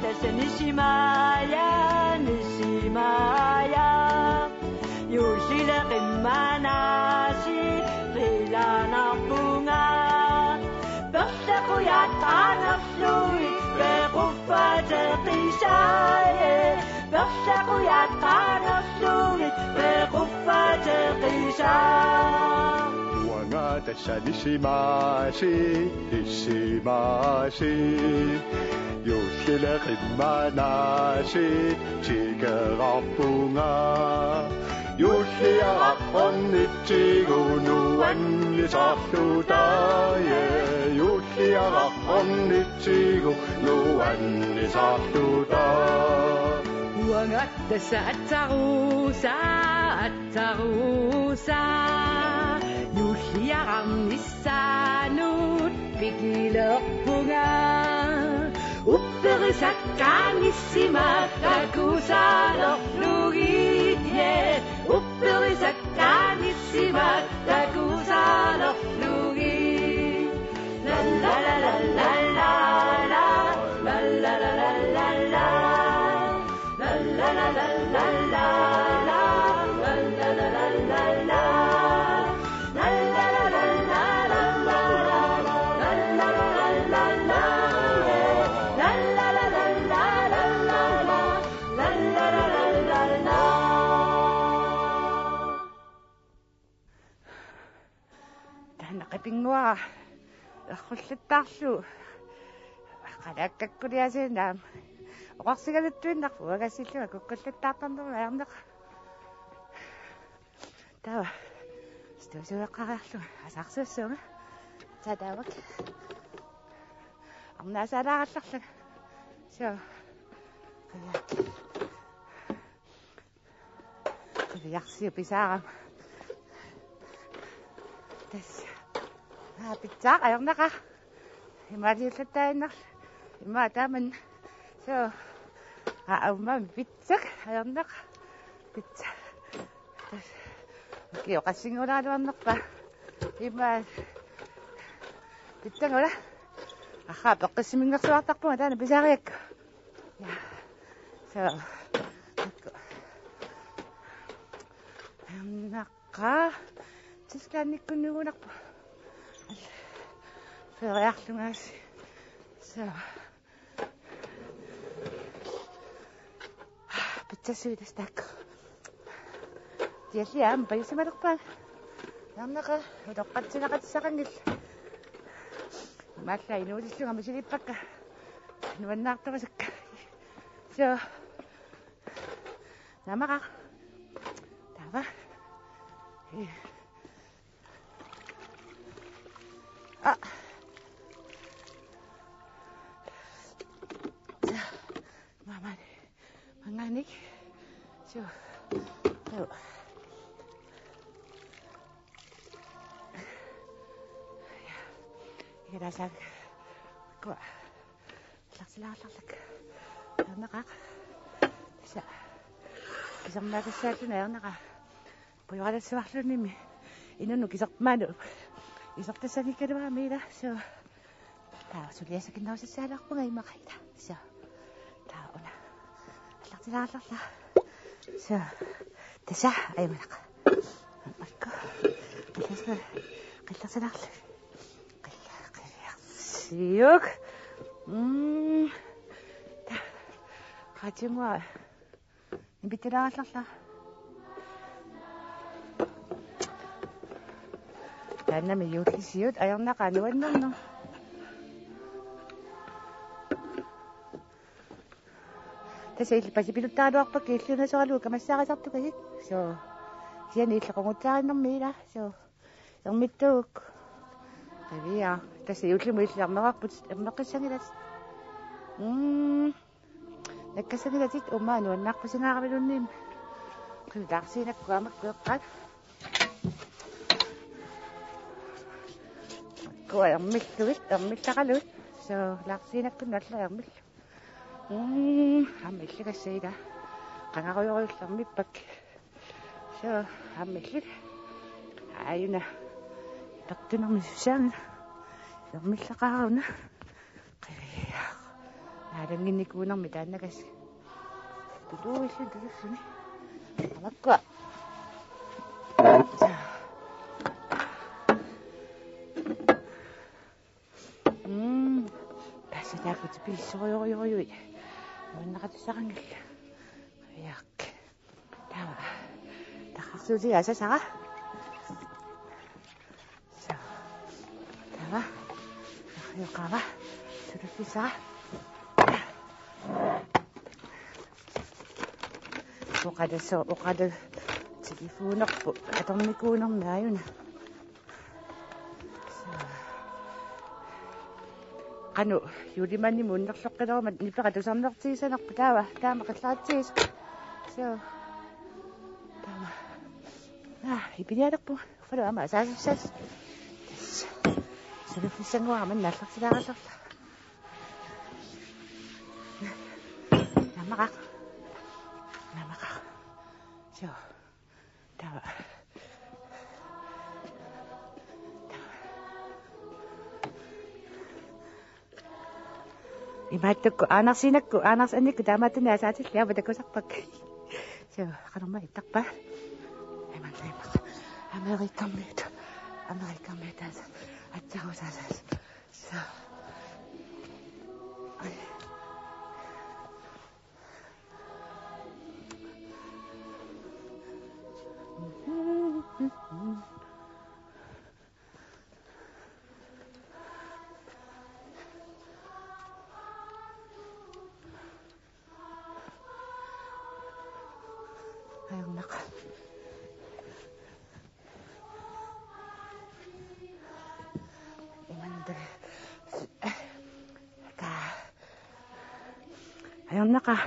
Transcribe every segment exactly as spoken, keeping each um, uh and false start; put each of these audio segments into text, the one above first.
Nisimaaja, nisimaaja. Juullile qimmanaasiit qilanarpunga. Perlaqujat qaanerlugit pequffateqisaaje. Perlaqujat qaanerlugit pequffateqisaa. Uanga tassa nisimaasiit, nisimaasiit. Juullile qimmanaasiit tikerarpunga. Juulliaraq ornitsigu nuannisarluta, ja. Juulliaraq ornitsigu nuannisarluta. Uanga tassa atsaruusa, atsaruusa. Juulliaraq nissaanut pikilerpunga. Upperisakkaat nissimaat takusaalerlugit, ja. Upperisakkaat nissimaat takusaalerlugit. La la la la la la la. La la la la la la. Taanna qipinnguara errullattaarlugu. Qalakkakkuliasiinnaam. Oqarsigaluttuinnarpoq uagasillunga kukkullattaartarnermik ajornaq. Taava. Stusueqqariarlunga. Asarsuussuunga. Taava taavak. Arnaasaalaarallarlunga. Suu. Qiviarsiu pisaarama. Tassa. Aa, pitsaaq ajornaqaaq. Imaaliullattaaginnarlugu. Imaa taamanna. Suu. Aa, aamma pitsak ajornaqaaq. Pitsa. Tassa. Ukioqassinngulaaraluarnerpa. Imaa. Pitsangula. Ahaa, peqqissiminngersuartarpunga taanna pisaariakku. Ja. Suu. Naqa. Tysklandikkunnuugunarpoq. Feriarlungaasiit. Suu. Pitsassuit tassa taakku. Tialli aamma pajusimalerpaanga. Ajornaqaaq, utoqqatsinneqatissaqanngilaq. Imaallaat inuusillunga misilippakka. Nuannaartorusukka. Suu. Naamaqaaq. Taava. Aa. Maamani. Mangaanik. Suu. Suu. Ja. Ikalasaak. Kua. Allarsilaarlarlak. Ajornaqaaq. Tassa. Kisermaakassaalluni ajornaqaaq. Pujoralassuarlunimi. Inunnut kisermaanut. Isertassanngikkaluarami ila. Suu. Taava suliassakinnerusassaalaarpunga immaqa ila. Suu. Taava una. Allarsilaarlarlak. Suu. Tassa ajumanaq. Makku. Qillersa-, qillersilaarlak. Qilla-, qillersiuk. Mm. Ta-, qatimua. Nipittilaarallarlak. Taannami juullisiut ajornaqaaq nuannerneq. Tassa illit pasipiluttaraluarpakka illiunasoralugu kamassaarisartukasik. Suu. Kisianni illit qungutsaarinermi ila. Suu. Ermittuuk. Qiviaq. Tassa juullimut illit ermeqarputit, ermeqqissanngilatit. Mm. Nakkassanngilatit uuma nuannaarpasingaaravit unnimmi. Qivilaarsiinakkut aamma kueqqaat. Kua ermillugit, ermillaqalugit. Suu, laarsiinakkunnut alla ermillugit. Mm, aamma illikassaita. Qangarujorujullu ermippakka. Suu, aamma illit. Aajuna. Pertunermi sussaanngilaq. Ermillaqaaruna. Qiviaq. Aalannginnikuunermi taannakas. Tutuuillu tutussuni. Amakkua. Mm. Tassa taakku tipilissorujorujorujui. Nuanneqatissaanngillat. Qiviark. Taava. Tarrarsuutiga asasara. So. Taava. Yoqava. Suluffissara. Oqalussoo, oqalu. Telefonerput atornikuunermi aajuna. So. Qanoq, juulimaanni unnerloqqileruma nipeqartusarnertigisanerpa taava, taama qillaratsigisoq. So. Taama. Ah, ipinialerpu. Uffalu aamma asaasussaas. Tassa. Suluffissannguara manna aallartilaarallarla. Naamaqaaq. Naamaqaaq. So. Taava. Imaattukku aanarsiinakku, aanarsi annikku taamaattunik asaatillit aamma takusarpakka. So, qanormaa ittarpa? Imanna immaqa. Amerikamiut. Amerikamiut taasa. Atsarusaasas. So. Ajornaqaaq. Imannak. Ka. Ajornaqaaq.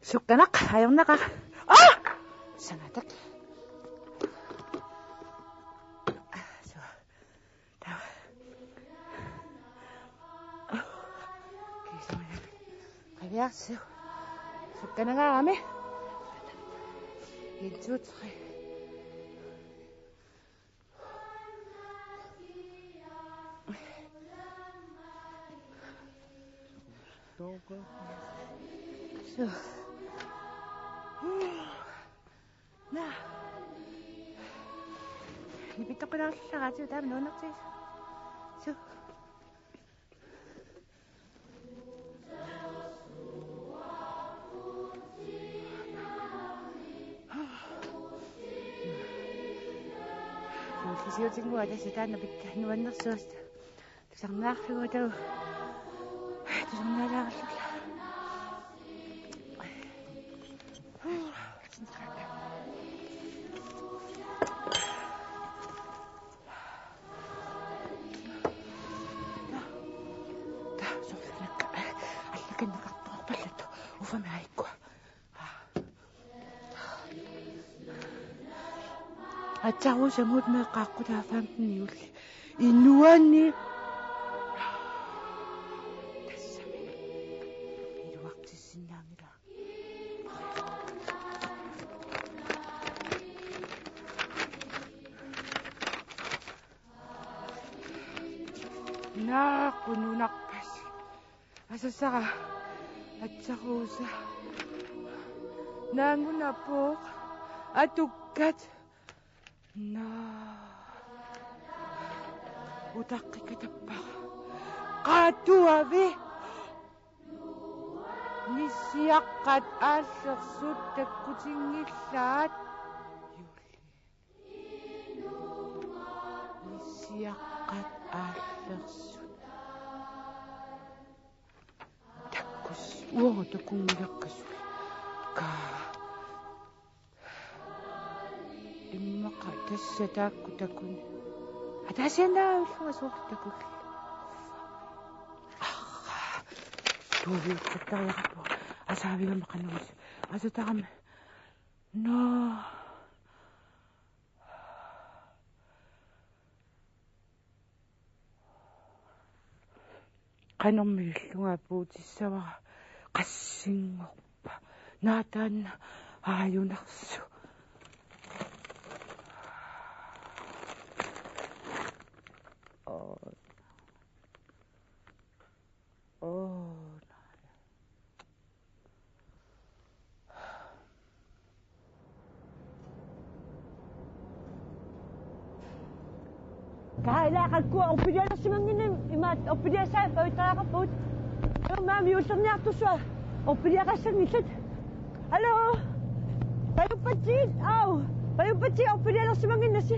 Sukkaneq, ajornaqaaq. Ah! Sanatak. So. Taava. Kiisumik. Qiviarsiuk. Sukkanangaarami. En, to, tre. So. Naa. Nipittoqqilaarlaraatigut taama nuannertigisoq. Su. Juullisiutinnguaq tassa taanna pikka nuannersuusoq. Tusarnaarlugu taava. Tusarnaalaarallarla. Taava, soorlu nakka. Allakanneqartoqarpallattoq. Uffa, aajukua. Atsaruusagut meeqqat aqqutaaffiit juulli. Inuani. Tassami. Iluartissinnaanngilaq. Naaqqunuunarpas. Asasara. Atsaruusa. Naangunapooq. Atukkat. Naa. Utaqqikatappara. Qaatuavi. Nissiaqqat aallersut takkutinngillat. Juulli. Nissiaqqat aallersut. Takkus-, uagut takunngilakkasut. Kaa. Immaqa tassa taakku takuni. Ataasiannaavillunga soorlu takullunga. Arraa. Tuuviutsartariaqarpunga. Asaavigama qanoq. Asatarami. Naa. Qanormi illunga puutissavara, qassinngorpa. Naa, taanna aajunarsu. Oo. Kaila qakkua orpilialersimannginnami imaattoq orpiliassaat pajuttariaqarpagut. Aamma juullerniartussua orpiliaqassanngillat. Hallo? Pajuppatsigit, au. Pajuppatsigit orpilialersimannginnassi.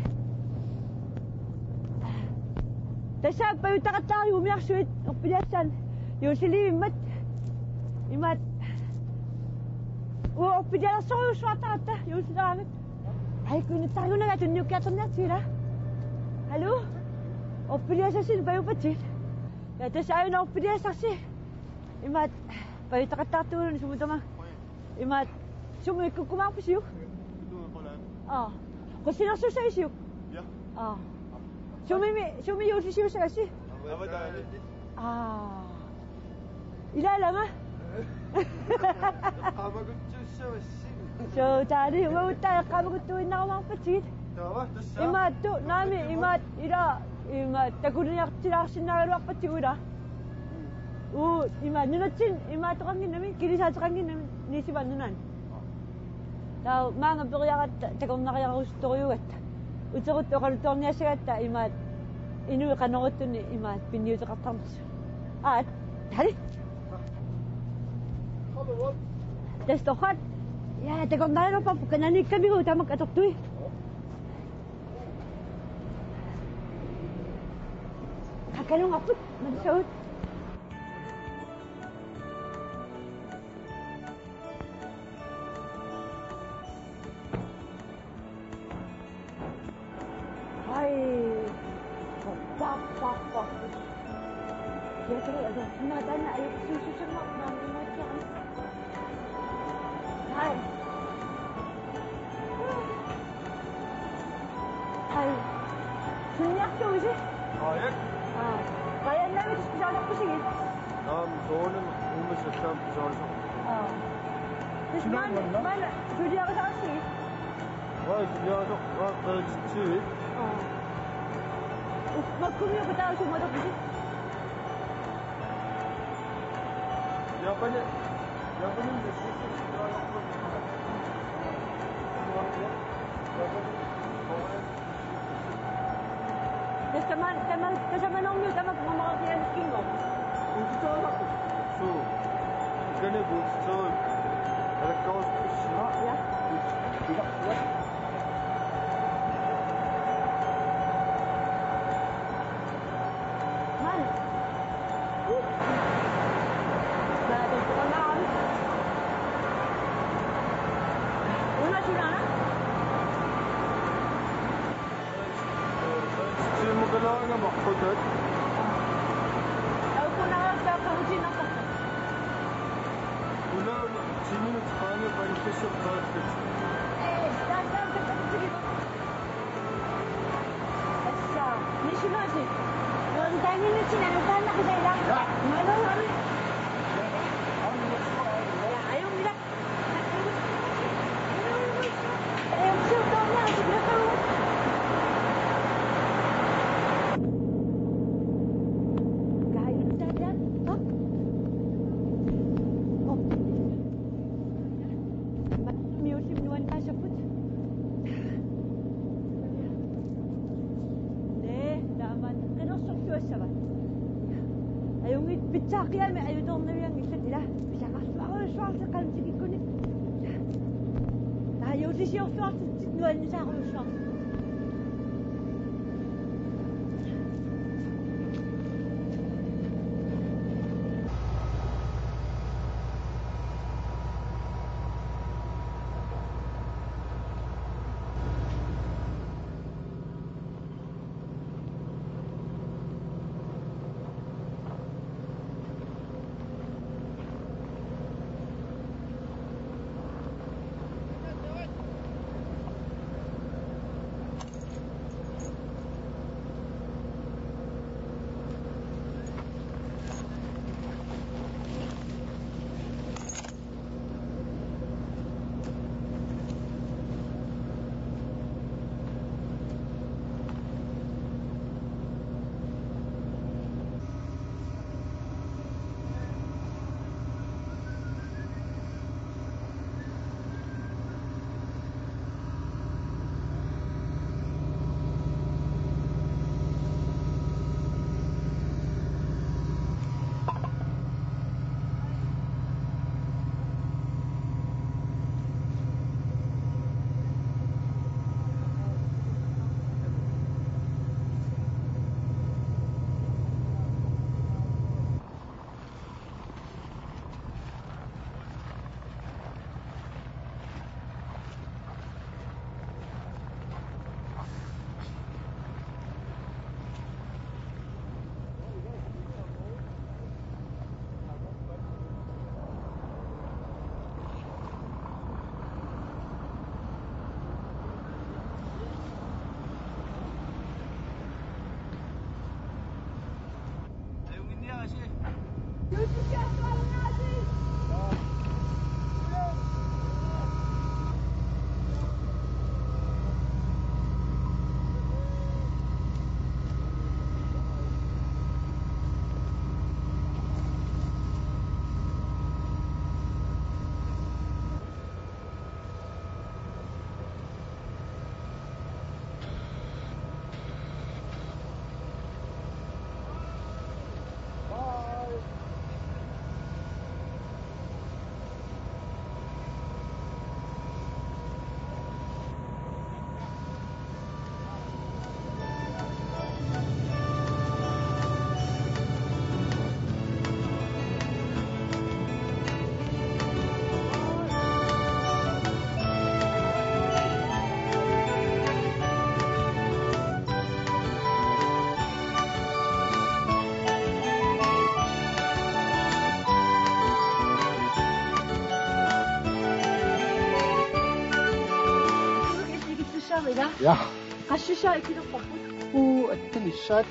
Tassa pajuttaqattaarput umiarsuit orpiliassaat. Juulliliivimmat. Imaattoq. Uu orpilialersorujussuartaratta juullileraangat. Ai, kuinuttariguna tunniukkiartorniartigila. Hallo? Orpiliassassinnik pajuppatsigit. Ja, tassa aajuna orpiliassarsi. Imaattoq pajuttaqattaartugut sumut tamaat. Imaattoq sumut ikkukkumaarpisiuk? Aa. Qussinersussavisiuk? Ja. Aa. Sumimi, sumi juullisiussagassi? Avataani. Aa. Ilaalama. Eqqaamakutsuussavassi. Suu, taali, uagut taava eqqaamakutsuinnarumaarpatsigit. Taava, tassa. Imaattoq, naamik, imaattoq, ila, imaattoq, takuniartilaarsinnaagaluarpatsigut, ila. Uu, imaattoq, nunatsinni, imaattoqannginnami, kilisaateqannginnami, Nisivaat Nunaanni. Taava maanga periaratta takornariarusuttorujuugatta. Uteruttut oqaluttuarniassagatta imaattoq inuit Qanorooq-tunut imaattoq pinniuteqartarnersut. Aat, tali. Tassa torrak. Ja, takornariarparput kananiikkamigut tamakku atortui. Qakalungarput, mansagut. Ai. Pap, pap, pap. Ja, tuli, altså, når den er jo ikke så meget, når man må gerne. Ai. Ai. Sunniartuusi? Aa, ja. Aa. Qajannaamik tusarnaarpusigit? Aam, soorunami uumasut allaat tusarnaarput. Aa. Tusarnaarput. Maanna, maanna suliarisarsigit? Aa, suliarisoq, aa, qerititsivit. Aa. Uk-, makkumiuku taava sumatorpusi? Japani, Japani. Tassa taman-, taman-, tassa tamanna tamakku mamaqatigiinnarlugu. Uuttooraq. Suu. Ikani uuttooraq. Alakkarussi. Aa, ja. Ila, ila. Maanna. Una sulaana. Tiimukalaanga maqqutat. Aukunaartaa qahutinartarta. Una tiiminut qaange pankissup qaattat. Ee, taanna taanna. Assa, misulaasi. Taanna taanna. Maanna. Ajunngilaq. Naa, taamaat qinersortuassava. Ajunngit pitsaaqqiami ajutoornavianngillat ila pisaqarluarujussuartut qantikikkunik. Naa, juullisiorluartut nuannisaarujussuartut. Ja. Qassit ikilerparput? Uu, attenissat.